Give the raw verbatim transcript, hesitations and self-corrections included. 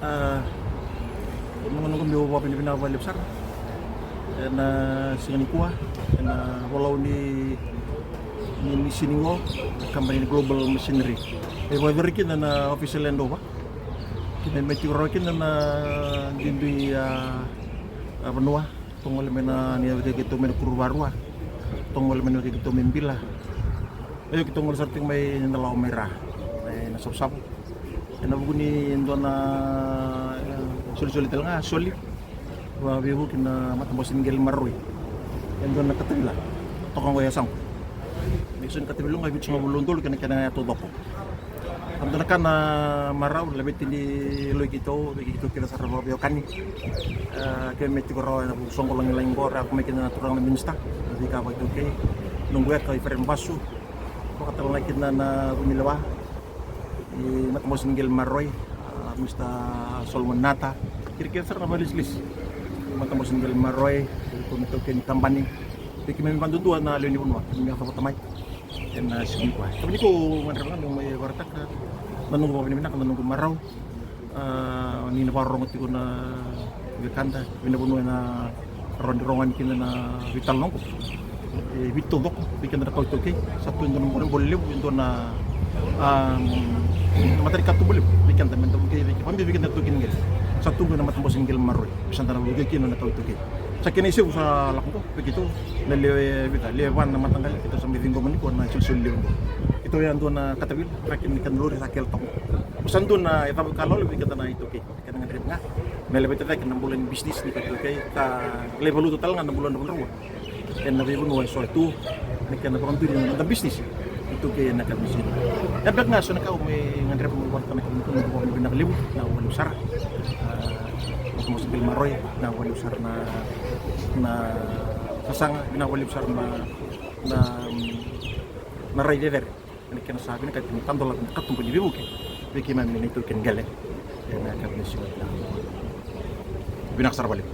A, noqu, noqu meu vakavinavinaka vakalevu sara ena siga nikua ena volau ni, ni, ni sinigo, na kabani ni Global Machinery. E vakayacori kina na official handover. Kina me tiko rawa kina na duidui a, a vanua. Toka gole mai na ni vei keitou mai na kuru varua. Toka gole mai na vei keitou mai Bila. Io, keitou gole sara tiko mai na lawa mai ra. E, na Savusavu. Ena vuku ni dua na, e, solisoli tale ga, soli. Vakaveivuke na matabose ni qele maroroi. E dua na katavila. Toka qo e yasaqu. Me so ni katavila qo e vitusagavulu na udolu kei na kena yatu taucoko. A dua na ka na marau, laveti ni loi keitou, vei keitou kece sara vakaveiwekani. E, keimami tiko rawa ena vuku soqo lagilagi qo, ra yaco mai kina na turaga na minisita, na veika vakaitaukei. Noqu weka i Fere Basu, vaka tale ga kina na vunilewa ni matabose ni qele maroroi, a, Mister Solomon Nata. Kei ira kece sara na vakalesilesi ni matabose ni qele maroroi, kei ira na itaukei ni kabani. Vei keimami vakadudua na lewe ni vanua, keimami yaco vata mai. Ena siga nikua. Kemuni, au gadreva ga meu mai vakaraitaka na noqu vakavinavinaka, na noqu marau. A, ni na vakarorogo tiko na wekada, vei na vanua ena rawa ni rogo yani kina na veitalanoa oqo. E vitu taucoko vei keda na kawa iTaukei. Sa tu e dua na bolebole levu, e dua na, a, matani katuba levu vei keda, me da vukei, vei keda, vakabibi vei keda na taukei ni qele. Sa tu e dua na matabose ni qele maroroi, me sa da na vukei kina na kawa iTaukei. Sa kena isevu sa lako qo. Vei keitou na lewe vica, lewe va na mataqali, keitou sa mai ciqoma nikua na isolisoli levu qo. Keitou ya dua na katavila, ra kina, kena lori sa kele toka. Sa dua na icavacava ka lolo vei keda na iTaukei. Kena gadrevi ga me laveta cake na bula ni bisinisi ni iTaukei, ka lai valuta tale ga na bula na vanua. Ena veivanua eso e tu na kena vakaduri na noda bisinisi iTaukei ena kabani ni sinigo. Ya beka ga so na ka au mai gadreva meu vakaraitaka na kabani ni sinigo. Vinaka levu, vinaka vakalevu sara. A, matabose ni qele maroroi, vinaka vakalevu sara na, na sasaga, vinaka vakalevu sara na, na, na rai cecere. Ena kena sa vinakati me tadolavi na katuba ni veivuke vei keimami na itaukei ni qele ena kabani ni sinigo. Vinaka sara vakalevu.